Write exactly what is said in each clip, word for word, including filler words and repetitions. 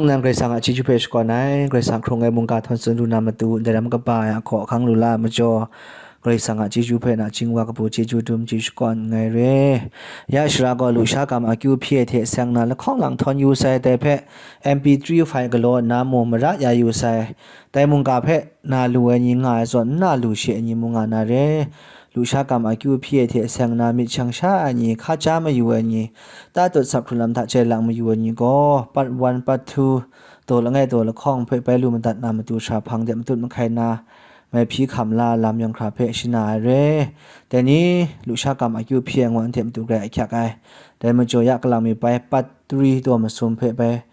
Nang Karai Kasang a chyeju hpe shakawn ai, Karai Kasang hkrung ai mungga htawn tsun lu na matu, ndai ram kaba ai a hkaw ahkang lu la ai majaw, Karai Kasang a chyeju hpe nachying wa kabu chyeju dum chyeju shakawn nngai re. Ya shara gaw lusha kam akyu hpyi ai hte seng na lahkawng lang htawn yu sai, dai hpe M P three file galaw nna mung mara ya yu sai. Dai mungga hpe na lu ai ni nga ai zawn, n na lu she ai ni mung nga na re. Lusha kam akyu hpyi ai hte seng na myit shang sha ai ni, hkaja mayu ai ni, tatut sak hkrun lam hta chye lang mayu ai ni gaw, part one, part two, daw langai daw lahkawng hpe bai lu madat na matu, sara hpang de matut mahkai na, mai hpyi hkam la ai lam yawng hkra hpe shana ai re. Dai ni, lusha kam akyu hpyi ai ngu anhte matu grai ahkyak ai. Dai majaw ya kalang mi bai part three daw masum hpe bai,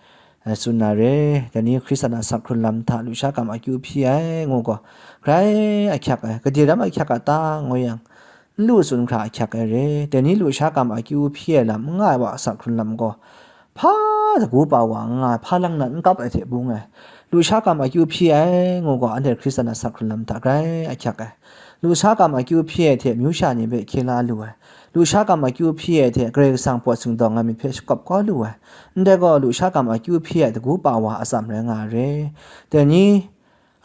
eh, tsun na re. Dai ni Hkristan a sak hkrun lam hta lusha kam akyu hpyi ai ngu gaw, grai ahkyak ai. Gade ram ahkyak a ta ngu yang, n lu tsun hkra ahkyak ai re. Dai ni lusha kam akyu hpyi ai lam n nga ai wa a sak hkrun lam gaw, hpa dagu pa wa n nga ai, hpa lang nat n kap ai hte bung ai. Lusha kam akyu hpyi ai ngu gaw, anhte Hkristan a sak hkrun lam hta grai ahkyak ai. Lusha kam akyu hpyi ai hte myu sha ni hpe hkye la lu ai. Lusha kam akyu hpyi ai hte Karai Kasang pawt singdawng ai myit hpe shakawp kau lu ai. Ndai gaw, lusha kam akyu hpyi ai dagu pa wa atsam rai nga ai re. Dai ni,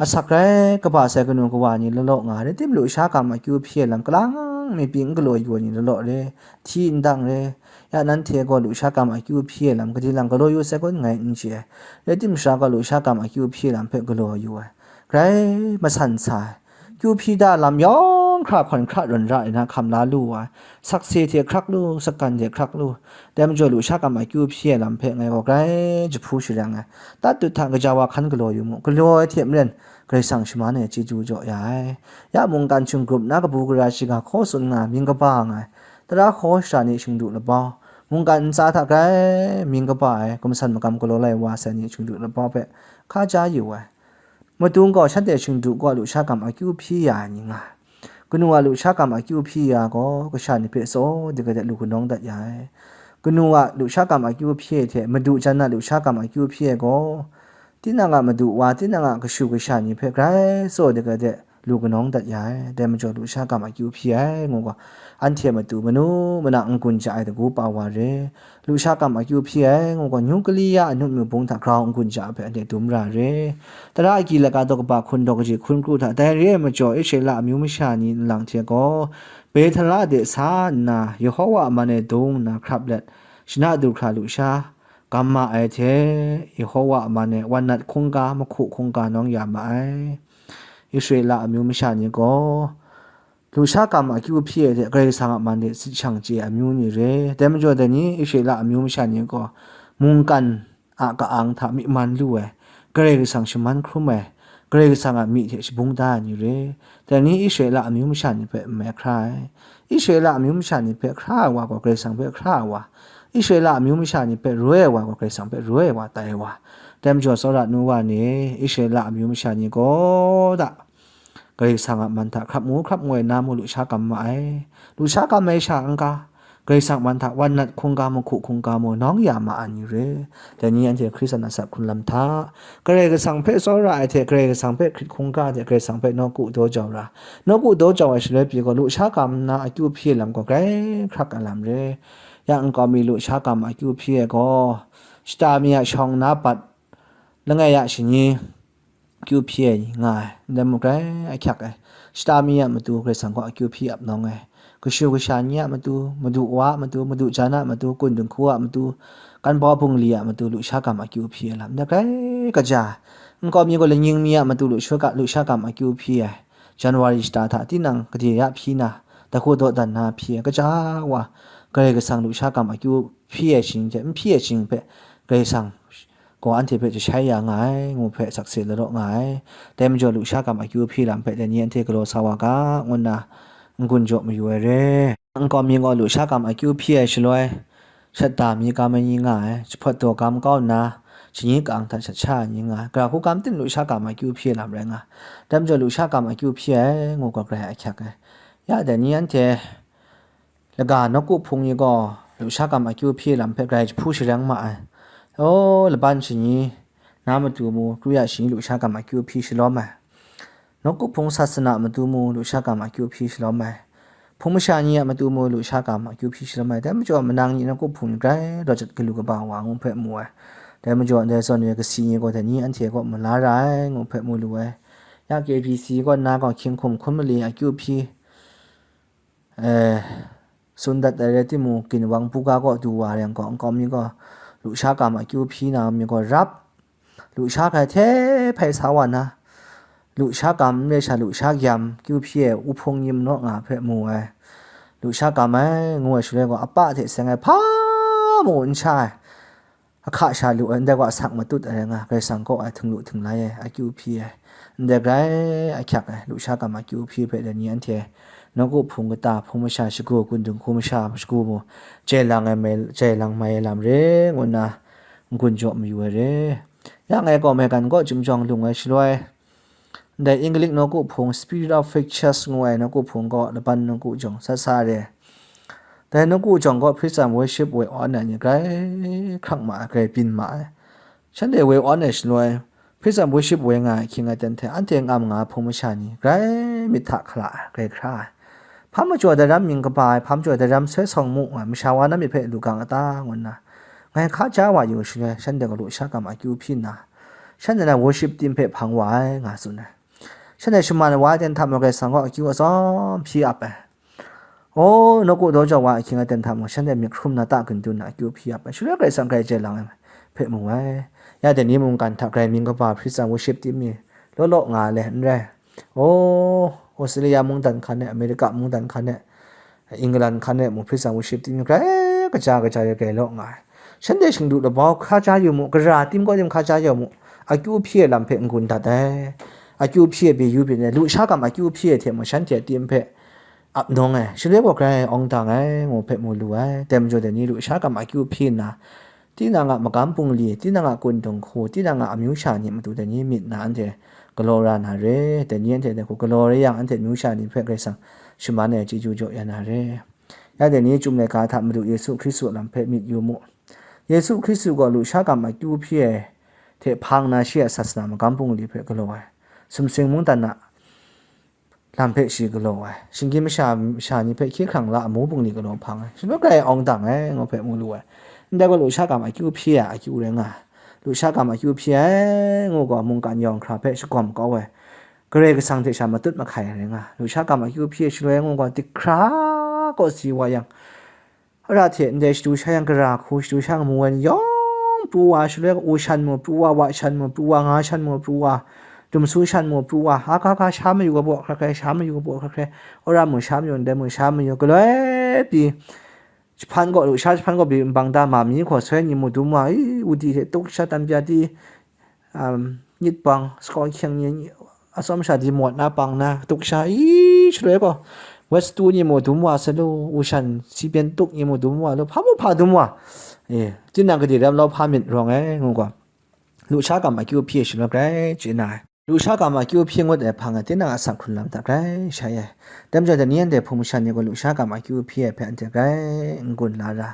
asak rai kaba sai kanu kawa ni lalaw nga ai, rai tim, lusha kam akyu hpyi ai lam kalang mi pyi n galaw yu ai ni lalaw re, hti n dang re. Ya nanhte gaw lusha kam akyu hpyi ai lam gade lang galaw yu sai kun ngai n chye ai, rai tim, sara gaw lusha kam akyu hpyi ai lam hpe galaw yu ai, grai masan sa ai. Kyu hpyi da lam yawng hkra hkawn hkra rawn ra ai na hkam la lu ai, sakse hte hkrak lu, sakan hte hkrak lu, dai majaw lusha kam akyu hpyi ai lam hpe ngai gaw grai jahpu sharang ai. Tatut hta gaja wa hkan galaw yu mu, galaw ai hte maren Karai Kasang shaman ai chyeju jaw ya ai. Ya mungkan hkying grup na kabu gara shiga hkaw tsun nga mying kaba nga ai, tara hkaw shara ni shingdu labau, mungkan ntsa hta grai mying kaba ai, gumsan magam galaw lai wa sai ni shingdu labau hpe hkaja yu ai. Matu gaw shanhte shingdu gaw lusha kam akyu hpyi ya ai ni nga ai. Kanu a lusha kam akyu hpyi ya gaw, kasha ni hpe tsaw de gade lu kanawng dat ya ai. Kanu a lusha kam akyu hpyi ai hte madu jan a lusha kam akyu hpyi ai gaw, tinang a madu wa, tinang a kashu kasha ni hpe grai tsaw de gade lu kanawng dat ya ai. Dai majaw lusha kam akyu hpyi ai ngu gaw, anhte matu manu mana n-gun ja ai dagu pa wa re. Lusha kam akyu hpyi ai ngu gaw, nuclear a nut myu bung hta grau n-gun ja ai hpe anhte dum ra re. Tara agyi laga daw kaba hkun daw kaji hkun kru hta, dai re ai majaw, Israela amyu masha ni nlang hte gaw, Bethela de sa nna, Yehowa a man e dung nna hkrap let, shana du hkra lusha kam ma ai hte, Yehowa a man e wan nat hkungga, mahku hkungga nawng ya ma ai. Israela amyu masha ni gaw, lusha kam akyu hpyi ai hte Karai Kasang a man de sit shang chye ai amyu ni re. Dai majaw, dai ni Israela amyu masha ni gaw, mungkan a ka-ang hta myi man lu ai, Karai Kasang shaman hkrum ai, Karai Kasang a myi hte shabung da ai ni re. Dai ni Israela amyu masha ni hpe n mai hkra ai. Israela amyu masha ni hpe hkra ai wa gaw Karai Kasang hpe hkra ai wa, Israela amyu masha ni hpe roi ai wa gaw Karai Kasang hpe roi ai wa, tai ai wa. Dai majaw, tsawra nu wa ni, Israela amyu masha ni gaw da, Karai Kasang a man hta hkrap ngu hkrap ngoi na mu lusha kam ma ai. Lusha kam ai sha n-ga, Karai Kasang man hta wan nat hkungga, mahku hkungga mu nawng ya ma ai ni re. Dai ni anhte Hkristan a sak hkrun lam hta, Karai Kasang hpe tsawra ai hte, Karai Kasang hpe hkrit hkungga ai hte, Karai Kasang hpe nawku daw jau ra. Nawku daw jau ai shaloi pyi gaw, lusha kam nna akyu hpyi ai lam gaw grai hkrak ai lam re. Ya nkau mi lusha kam akyu hpyi ai gaw, shata mi a shawng na bat, langai ya shani, kyu hpyi ai ni nga ai, ndai mung grai ahkyak ai. Shata mi a matu Karai Kasang gaw akyu hpyi ap nawng ai. Kashu kasha ni a matu, madu wa a matu, madu jan a matu, kun dinghku a matu, kan bau bungli a matu, lusha kam akyu hpyi ai lam, ndai grai kaja ai. Nkau mi gaw lanying mi a matu lusha ka-, lusha kam akyu hpyi ai. January shata hta tinang gade ya hpyi na, dahku dawdan na hpyi ai, kaja wa, Karai Kasang lusha kam akyu hpyi ai shing hte n hpyi ai shing hpe Karai Kasang gaw anhte hpe jashai ya nga ai, ngu hpe sakse lalaw nga ai. Dai majaw, lusha kam akyu hpyi lam hpe dai ni anhte galaw sa wa ga, ngu nna n-gun jaw mayu ai re. Nkau mi gaw lusha kam akyu hpyi ai shaloi, shata mi kam ai ni nga ai, jahpawt daw kam kau nna, shani ka-ang hta shat sha ai ni nga ai, gara hku kam tim lusha kam akyu hpyi ai lam rai nga ai. Dai majaw, lusha kam akyu hpyi ai, ngu gaw grai ahkyak ai. Ya dai ni anhte laga nawku hpung ni gaw lusha kam akyu hpyi lam hpe grai jahpu sharang ma ai. Aw, laban shani na matu mu, kru ya shani lusha kam akyu hpyi shalawm ai. Nawku hpung sasana matu mu, lusha kam akyu hpyi shalawm ai. Hpung masha ni a matu mu, lusha kam akyu hpyi shalawm ai. Dai majaw, manang ni nawku hpung ni grai rawt jat galu kaba wa ngu hpe mu ai. Dai majaw ndai zawn re kasi ni gaw dai ni anhte kaw mala ra ai, ngu hpe mu lu ai. Ya K B C kaw nna gaw hkying hkum hkum mali akyu hpyi, eh, tsun dat ai rai timung, ginwang buga kaw du wa yang gaw, nkau mi gaw lusha kam akyu hpyi na mi gaw rap, lusha hkrai hte hpai sa wa na, lusha kam n re sha, lusha gyam kyu hpyi ai uhpung yim naw nga hpe mu ai. Lusha kam ai, ngu ai shaloi gaw, apa hte seng ai hpa mung n sha ai, ahka sha lu ai, ndai gaw asak matut ai rai nga, Karai Kasang kaw ai, htinglu htinglai ai, akyu hpyi ai, ndai grai ahkyak ai, lusha kam akyu hpyi hpe dai ni anhte nawku hpung kata, hpung masha shagu, gun dinghku masha shagu mu, jai lang ai mai, jai lang mai ai lam re, ngu nna n-gun jaw mayu ai re. Ya ngai gaw maigan kaw chyum jawng lung ai shaloi, ndai English nawku hpung, Spirit of Faith Church ngu ai nawku hpung gaw laban nawku jawng sat sa re. Dai nawku jawng gaw Praise and Worship woi awn ai ni grai hkrang ma ai, grai byin ma ai. Shanhte woi awn ai shaloi, Praise and Worship woi nga ai hkying aten hte anhte ngam nga ai hpung masha ni grai myit hta hkala ai, grai hkra ai. Hpa majaw daram mying kaba ai, hpa majaw daram soi sawng mu nga ai, masha wa na myit hpe lu gang a ta, ngu nna ngai hka ja wa yu shaloi, shanhte gaw lusha kam akyu hpyi nna, shanhte na worship team hpe hpang wa ai, nga tsun ai. Shanhte shaman wa ai ten hta mung Karai Kasang gaw akyu atsawm hpyi ap ai. O, nawku daw jau wa ahkying aten hta mung, shanhte myit hkrum na ta gun dun na akyu hpyi ap ai. Shaloi Karai Kasang grai jai lang ai hpe mu ai. Ya dai ni mungkan hta grai mying kaba Praise and Worship team ni law law nga ai le n rai. O, Australia mungdan hkan e, America mungdan hkan e, England hkan e mu, Praise and Worship team ni grai kaja kaja e grai law nga ai. Shanhte shingdu labau hka ja yu mu, gara tim kaw tim hka ja yu mu, akyu hpyi ai lam hpe n-gun dat ai. Akyu hpyi ai pyi yu pyi ai, lusha kam akyu hpyi ai hte mung shanhte a tim hpe ap nawng ai, shaloi gaw grai awng dang ai, ngu hpe mu lu ai. Dai majaw dai ni lusha kam akyu hpyi nna, tinang a magam bungli, tinang a kun dinghku, tinang a amyu sha ni matu dai ni myit na anhte galaw ra na re. Dai ni anhte dai hku galaw re yang, anhte amyu sha ni hpe Karai Kasang shaman ai chyeju jaw ya na re. Ya dai ni Chyum laika hta Madu Yesu Hkristu a lam hpe myit yu mu. Yesu Hkristu gaw lusha kam akyu hpyi ai hte hpang na, shi a sasana magam bungli hpe galaw ai, sumsing mungdan a lam hpe shi galaw ai, shinggyim masha, masha ni hpe hkye hkrang la amu bungli galaw hpang ai, shaloi grai awng dang ai, ngu hpe mu lu ai. Ndai gaw lusha kam akyu hpyi ai akyu rai nga ai. Lusha kam akyu hpyi ai, ngu gaw mungkan yawng hkra hpe shagawm kau ai, Karai Kasang hte sha matut mahkai ai rai nga ai. Lusha kam akyu hpyi ai shaloi, ngu gaw dihkra kaw si wa yang, Ara hte ndai shadu sha yang, gara hku shadu sha yang, mu ai ni yawng pru wa, shaloi u shan mu pru wa, wa shan mu pru wa, nga shan mu pru wa, dumsu shan mu pru wa, aka ka sha mayu kabaw hkra hkrai, sha mayu kabaw hkra hkrai, ora mu sha mayu, ndai mu sha mayu, galoi pyi, jahpan gaw, lusha jahpan gaw pyi nbang da ma mi hkaw soi ni mu dum wa, i, udi hte tuk sha tam pya di, um, nyit pang, sakaw hkyeng ni, atsawm sha di mawt na pang na, tuk sha, i, shaloi gaw, wet satu ni mu dum wa salu, u shan si byen tuk ni mu dum wa lu, hpa mu hpa dum wa, e, tinang gade ram lau hpa myit rawng ai, ngu gaw, lusha kam akyu hpyi shaloi grai chye na ai. Lusha kam akyu hpyi ngut ai hpang e, tinang a asak hkrun lam hta grai shai ai. Dai majaw, dai ni anhte hpung masha ni gaw lusha kam akyu hpyi ai hpe anhte grai n-gun la ra.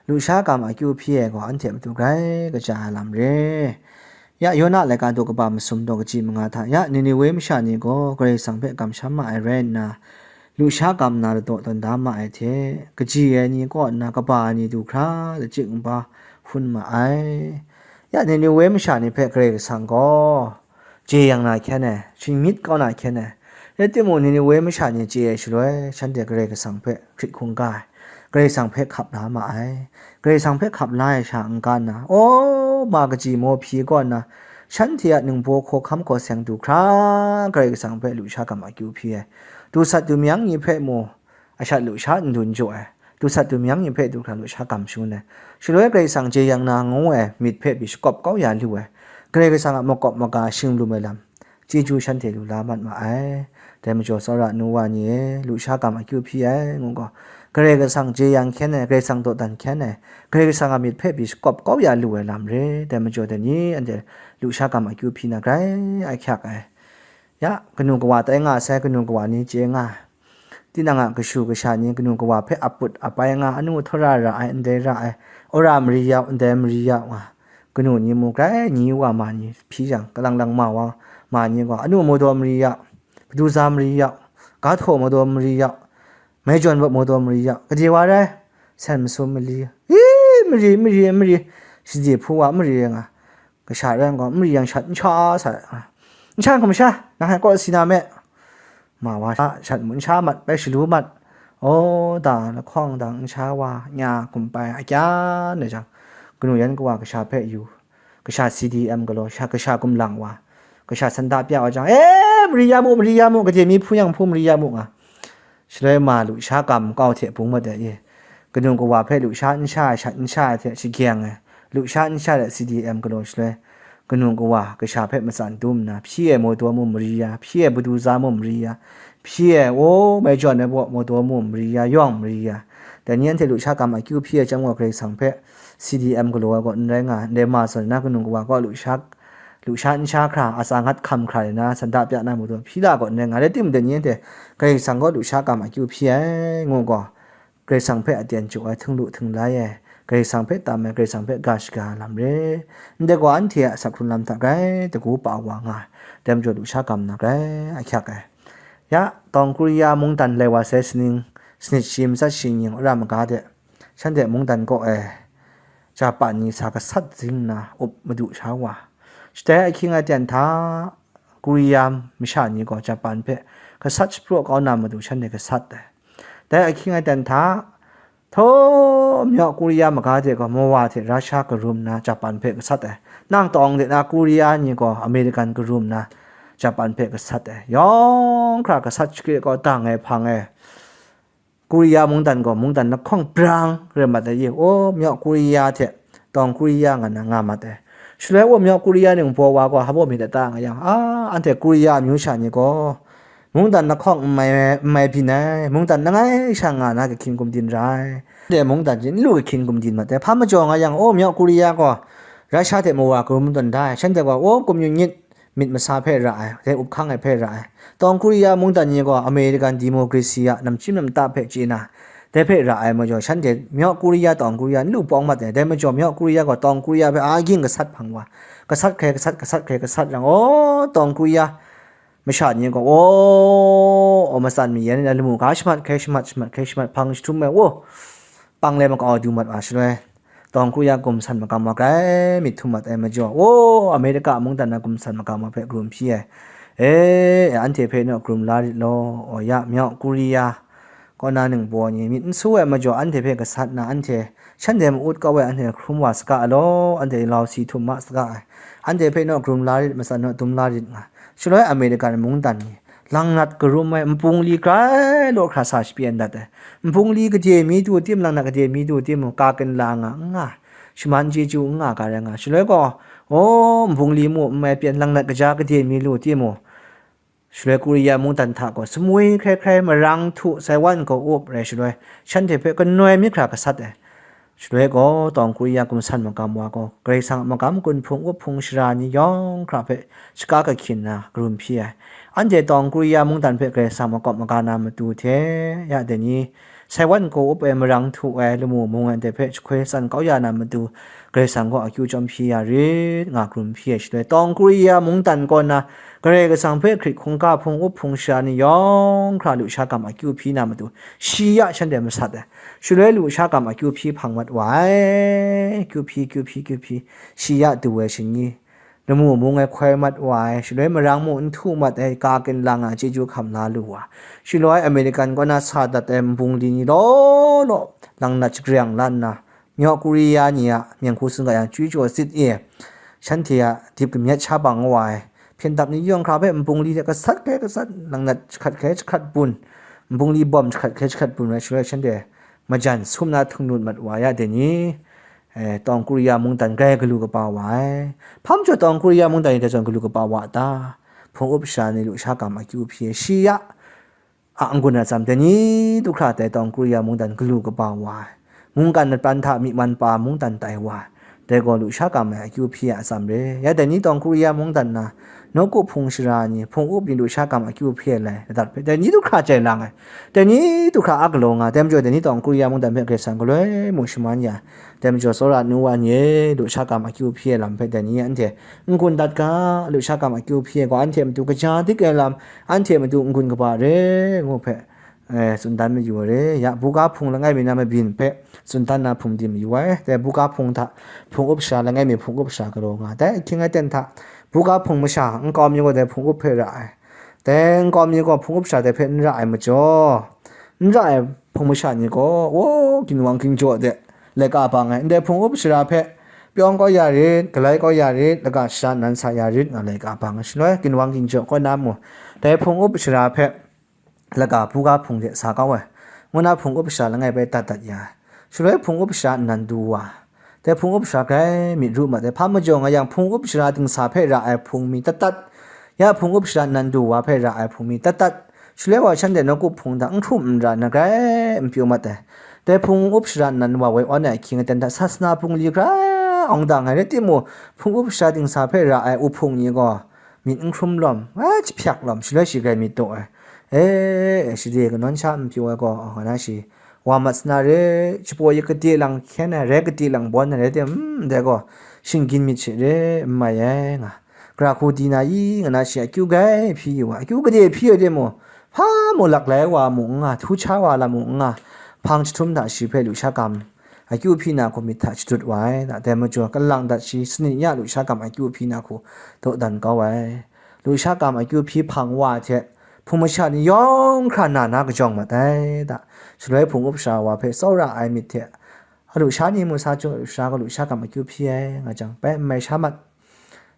Lusha kam akyu hpyi ai gaw anhte matu grai kaja ai lam re. Ya Yona laika daw kaba masum daw kaji manga hta, ya Ninewe masha ni gaw Karai Kasang hpe kamsham ma ai rai nna, lusha kam na ladaw tawn da ma ai hte, kaji ai ni kaw nna kaba ai ni du hkra lachyik nba hpun ma ai. Ya Ninewe masha ni hpe Karai Kasang gaw jeyang na hkyen ai, shingmyit kau na hkyen ai. Rai timung, Ninewe masha ni chye ai shaloi, shanhte Karai Kasang hpe hkrit hkungga ai, Karai Kasang hpe hkap la ma ai. Karai Kasang hpe hkap la ai sha n-ga nna, aw, ma kaji maw hpyi kaw nna, shanhte a ningbaw hkawhkam hkaw seng du hkra, Karai Kasang hpe lusha kam akyu hpyi ai. Dusat dumyang ni hpe mu, ashat lusha n dun jaw ai, dusat dumyang ni hpe du hkra lusha kam shangun ai. Shaloi Karai Kasang jeyang na ngu ai myit hpe pyi shakawp kau ya lu ai, Karai Kasang a makawp maga shinglum ai lam, chyeju shanhte lu la mat ma ai. Dai majaw, tsawra nu wa ni e, lusha kam akyu hpyi ai, ngu gaw, Karai Kasang jeyang hkyen ai, Karai Kasang dawdan hkyen ai, Karai Kasang a myit hpe pyi shakawp kau ya lu ai lam re. Dai majaw, dai ni anhte lusha kam akyu hpyi na grai ahkyak ai. Ya, kanu kawa tai nga sai, kanu kawa ni chye nga ai. Tinang a kashu kasha ni kanu kawa hpe aput apai nga, anu htawra ra ai, ndai ra ai, ora mari yau, ndai mari yau nga, kanu ni mu grai nyi wa ma ni hpyi jang, kalang lang ma wa ma ni gaw, anu madaw mari yau, kadu za mari yau, ga htaw madaw mari yau, mai jawn baw madaw mari yau, gade wa rai, san masum mali, i, mari, mari, mari, shade hpu wa mari nga, Kasha rai yang gaw, n mari yang shat n sha sa, n sha hkum sha, nang hpe kaw si na me. Ma wa sha, shat mu n sha mat, bai shalu mat. O, da, lahkawng dang n sha wa, nya kumpai, a kyan rai jang, kanu yan kawa kasha hpe yu, kasha C D M galaw, sha, kasha kumlang wa, kasha sanda pya wa jang, e, mari ya mu, mari ya mu, gade mi hpu yang hpu mari ya mu nga. Shaloi ma lusha kam kau hte bung mat ai, kanu kawa hpe lusha nsha ai shat nsha ai hte shagyeng ai, lusha nsha ai C D M galaw shaloi, kanu kawa kasha hpe matsan dum nna, hpyi ai mawdaw mu mari ya, hpyi ai badu za mu mari ya, hpyi ai, o, mai jawn ai baw mawdaw mu mari ya, yawng mari ya. Dai ni anhte lusha kam akyu hpyi ai chyawm gaw, Karai Kasang hpe C D M galaw ai gaw n rai nga ai, ndai ma zawn na kanu kawa kaw lusha, lusha nsha hkra, atsa ngat hkam hkra rai na, sanda pya na matu hpyi la gaw n rai nga, rai timung, dai ni anhte Karai Kasang kaw lusha kam akyu hpyi ai, ngu gaw, Karai Kasang hpe aten jaw ai, htinglu htinglai ai, Karai Kasang hpe tam ai, Karai Kasang hpe ga shaga ai lam re. Ndai gaw, anhte a asak hkrun lam hta grai dagu pa wa nga ai, dai majaw lusha kam na grai ahkyak ai. Ya, Tawng Korea mungdan lai wa sai, sining sanit shi matsat shi nying wora maga de, shanhte mungdan kaw e Japan ni sa gasat zing nna up madu sha wa. Shatai ahkying aten hta Korea masha ni gaw Japan hpe gasat shapraw kau na matu shanhte gasat ai. Dai ahkying aten hta, htaw, Myaw Korea maga de gaw mawa hte Rasha karum nna Japan hpe gasat ai. Nang tawng de na Korea ni gaw American karum nna Japan hpe gasat ai. Yawng hkra gasat shakri kau dang ai hpang e, Korea mungdan gaw mungdan lahkawng brang rai mat ai, o, Myaw Korea hte Tawng Korea nga na nga mat ai. Shaloi, o, Myaw Korea ningbaw wa gaw hpa baw myit a ta nga yang, a, anhte Korea amyu sha ni gaw mungdan lahkawng n mai, n mai byin ai, mungdan langai sha nga na kahkyin gumdin ra ai. Anhte mungdan hte n lu kahkyin gumdin mat ai. Hpa majaw nga yang, o, Myaw Korea gaw Rasha hte mawa karum tawn da ai. Shanhte gaw, o, kumyu nyit myit masa hpe ra ai, dai up hkang ai hpe ra ai. Tawng Korea mungdan ni gaw American democracy a namchyim namta hpe chye na, dai hpe ra ai majaw, shanhte Myaw Korea, Tawng Korea n lu pawng mat ai. Dai majaw, Myaw Korea gaw Tawng Korea hpe a ging gasat hpang wa, gasat hkrai gasat, gasat hkrai gasat yang, o, Tawng Korea masha ni gaw, o, o, matsan mayan ai lamu ga shamat hkrai shamat, shamat hkrai shamat hpang jahtum ai, o, pang lai makau du mat wa shaloi, Tawng Korea gumsan magam wa grai myit htum mat ai majaw, o, America mungdan na gumsan magam wa hpe karum hpyi ai. E, anhte hpe naw karum la rit law, o ya, Myaw Korea kaw na ningbaw ni myit n su ai majaw, anhte hpe gasat na, anhte shanhte ma-ut kau ai, anhte hkrum wa saga law, anhte lau si htum ma saga ai. Anhte hpe naw karum la rit, matsan naw dum la rit nga. Shaloi American mungdan ni langnat karum ai npung li grai law hkra sa shapyen dat ai. Npung li gade mi du tim, langnat gade mi du tim, ka ginla nga n nga, shaman chyeju n nga ga rai nga. Shaloi gaw, o, npung li mu n mai pyen, langnat kaja gade mi lu tim, shaloi Korea mungdan hta gaw sumwi hkrai hkrai, marang htu, saiwan gaw up rai shaloi, shanhte hpe kanoi mi hkra gasat ai. Shaloi gaw, Tawng Korea gumsan magam wa gaw, Karai Kasang a magam gun hpung up hpung shara ni yawng hkra hpe shaga kahkyin na karum hpyi ai. Anhte Tawng Korea mungdan hpe Karai Kasang makawp maga na matu hte, ya dai ni, saiwan gaw up ai, marang htu ai, lamu mung ai, dai hpe jahkoi tsan kau ya na matu, Karai Kasang gaw akyu chyawm hpyi ya rit, nga karum hpyi ai shaloi, Tawng Korea mungdan kaw na Karai Kasang hpe hkrit hkungga hpung up hpung shara ni yawng hkra lusha gam akyu hpyi na matu, shi ya shanhte masat ai. Shaloi lusha gam akyu hpyi hpang mat wa ai, kyu hpyi, kyu hpyi, kyu hpyi, shi ya du ai shingni, lamu mung ai hkoi mat wa ai, shaloi marang mu n htu mat ai, ka ginla nga chyeju hkam la lu wa. Shaloi American kaw na sa dat ai npung li ni law law, langnat shagrang la nna, Myaw Korea ni a myen hku tsun ga yang, chyu chyaw sit e, shanhte a dip kamyet sha bang wa ai, hpyen dap ni yawng hkra hpe npung li hte gasat hkrai gasat, langnat jahkrat hkrai jahkrat bun, npung li bawm jahkrat hkrai jahkrat bun rai shaloi, shanhte majan sum na htung lut mat wa ya dai ni, eh, Tawng Korea mungdan grai galu kaba wa ai. Hpa majaw Tawng Korea mungdan ni dai zawn galu kaba wa ta? Hpung up shara ni lusha gam akyu hpyi ai, shi ya a n-gun ai atsam, dai ni du hkra dai Tawng Korea mungdan galu kaba wa ai. Mungkan latpan hta myi man pa mungdan tai wa ai. Dai gaw lusha gam ai akyu hpyi ai atsam re. Ya dai ni Tawng Korea mungdan na nawku hpung shara ni, hpung up ni lusha gam akyu hpyi ai lai ladat hpe, dai ni du hkra chye lang ai. Dai ni du hkra a galaw nga ai. Dai majaw, dai ni Tawng Korea mungdan hpe Karai Kasang galoi mung shaman ya ai. Dai majaw, tsawra nu wa ni e, lusha gam akyu hpyi ai lam hpe dai ni anhte n-gun dat ga, lusha gam akyu hpyi ai gaw, anhte matu kaja dik ai lam, anhte matu n-gun kaba re, ngu hpe, E, tsun dan mayu ai re, ya, buga hpung langai mi na mabyin hpe tsun dan na hpung di mayu ai. Dai buga hpung hta hpung up sara langai mi hpung up sara galaw nga. Dai ahkying aten hta buga hpung masha nkau mi gaw dai hpung up hpe ra ai. Dai nkau mi gaw hpung up sara dai hpe n ra ai majaw, n ra ai hpung masha ni gaw, o, ginwang ginjaw de laika bang ai. Ndai hpung up sara hpe pyawng kau ya rit, galai kau ya rit, laga shara nan sa ya rit nga laika bang ai. Shaloi ginwang ginjaw kaw na mu, dai hpung up sara hpe laga buga hpung de sa kau ai, ngu na hpung up sara langai bai dat dat ya ai. Shaloi hpung up sara nnan du wa, dai hpung up sara grai myit ru mat ai. Hpa majaw nga yang, hpung up sara dingsa hpe ra ai hpung mi dat dat, ya hpung up sara nnan du wa hpe ra ai hpung mi dat dat, shaloi wa shanhte nawku hpung hta n hkrum n ra na grai n pyaw mat ai. Dai hpung up sara nnan wa woi awn ai ahkying aten hta sasana bungli grai awng dang ai rai timung, hpung up sara dingsa hpe ra ai u hpung ni gaw myit n hkrum lawm, a, jahpyak lawm, shaloi shi grai myit daw ai. E, shade kanawn sha n pyaw ai gaw, nga na shi, wa mat sana re, shapaw yik gade lang hkyen ai, rai gade lang bawn ai rai tim, ndai gaw, shinggyin myit she re, n mai ai nga. Gara hku di na i, nga na shi, akyu grai hpyi yu ai, akyu gade hpyi ai timung, hpa mu laklai wa mu n nga, htu cha wa lam mu n nga, hpang jahtum hta shi hpe lusha kam akyu hpyi na hku myit hta shadut wa ai, dai majaw, kalang dat shi sanit ya lusha kam akyu hpyi na hku dawdan kau ai. Lusha kam akyu hpyi hpang wa ai hte, hpung masha ni yawng hkra na na kajawng mat ai da. Shaloi hpung up sara wa hpe tsawra ai myit hte, a lusha ni mu sa chyawm ai sara gaw lusha kam akyu hpyi ai nga jang, bai n mai sha mat.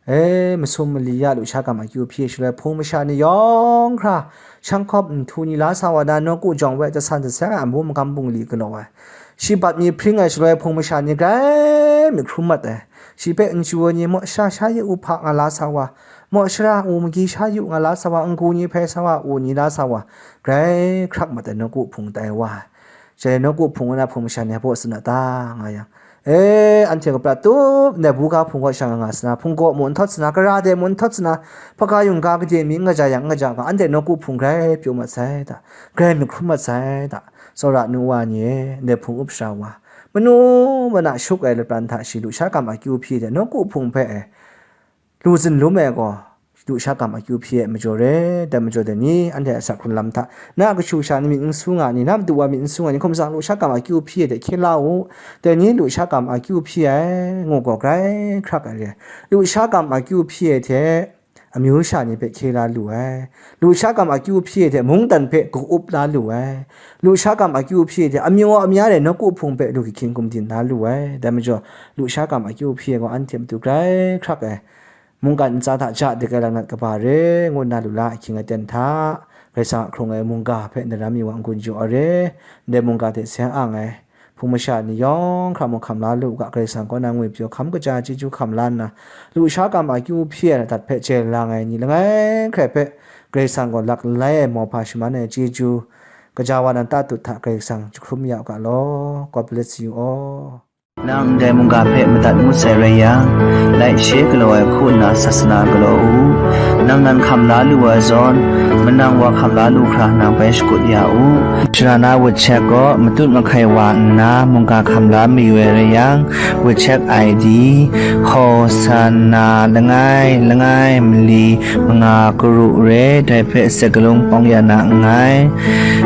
E, masum mali ya lusha kam akyu hpyi ai shaloi, hpung masha ni yawng hkra, shang hkawp nhtu ni la sa wa na, nawku jawng we jasan jaseng ai amu magam bungli galaw ai. Shi bat mi hpring ai shaloi, hpung masha ni grai myit hkrum mat ai. Shi hpe n chyu ai ni, maw sha sha yu u hpa nga la sa wa, maw shara u magi sha yu nga la sa wa, n-gu ni hpe sa wa, u ni la sa wa, grai hkrak mat ai nawku hpung tai wa ai. Shaloi nawku hpung na hpung masha ni hpa tsun a ta nga yang, e, anhte kaprat tup ndai buga hpung kaw sha nga nga sana, hpung gaw mu n htawt sana, kara de mu n htawt sana, hpaga yungga gade mi n kaja yang n kaja ga, anhte nawku hpung grai pyaw mat sai da, grai myit hkrum mat sai da, tsawra nu wa ni e, ndai hpung up sara wa, manu mana shuk ai lapran hta shi lusha kam akyu hpyi ai hte nawku hpung hpe e, lu zin lum ai gaw, lusha kam akyu hpyi ai majaw re, dai majaw dai ni, anhte a asak hkrun lam hta, na a kashu sha ni myit n su nga ni, na madu wa myit n su nga ni, hkum tsang lusha kam akyu hpyi ai hte hkye la u, dai ni lusha kam akyu hpyi ai, ngu gaw grai hkrak ai re. Lusha kam akyu hpyi ai hte, amyu sha ni hpe hkye la lu ai. Lusha kam akyu hpyi ai hte mungdan hpe ka-up la lu ai. Lusha kam akyu hpyi ai hte amyu amya re nawku hpung hpe lu hkying gumdin la lu ai. Dai majaw, lusha kam akyu hpyi ai gaw anhte matu grai hkrak ai, mungkan ntsa hta ja dik ai lanat kaba re, ngu nna lu la ahkying aten hta, Karai Kasang a hkrung ai mungga hpe ndaram mi wa n-gun jaw ai re, ndai mungga hte seng ang ai, hpung masha ni yawng hkra mung hkam la lu u ga, Karai Kasang kaw na ngwipyaw hkam kaja chyeju hkam la nna, lusha kam akyu hpyi ai ladat hpe chye lang ai ni langai hkrai hpe, Karai Kasang gaw lak lai ai mauhpa shaman ai chyeju, kaja wa nan tatut hta Karai Kasang jahkrum ya u ga law. God bless you all. Nang ndai mungga hpe madat ngut sai rai yang, laishe galaw ai hku nna sasana galaw u. Nang nan hkam la lu ai zawn, manang wa hkam la lu hkra nang bai shakut ya u. Shara na WeChat gaw matut mahkai wa nna mungga hkam la mayu ai rai yang, WeChat I D, Hosanna langai langai mali manga karu re, dai hpe sakalung pawng ya na nngai.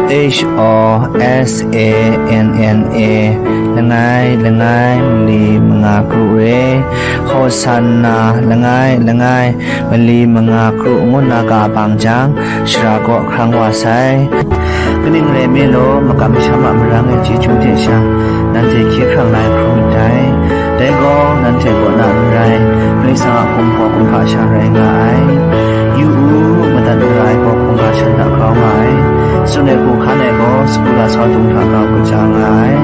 H O S A N N A langai langai mali manga karu re, Hosanna langai langai mali manga karu ngu nna ga bang jang, shara kaw hkrang wa sai. Kaning rai me law, makam masham a marang ai chyeju hte sha, nanhte hkye hkrang na ai hkrum ndai. Dai gaw, nanhte kaw na n rai, Karai Kasang a kumhpaw kumhpa sha rai nga ai. Yu u, madat mara ai gaw hkungga shan hta grau nga ai. Tsun ai hku hkan ai gaw, sagu lasau dung hta grau kaja nga ai.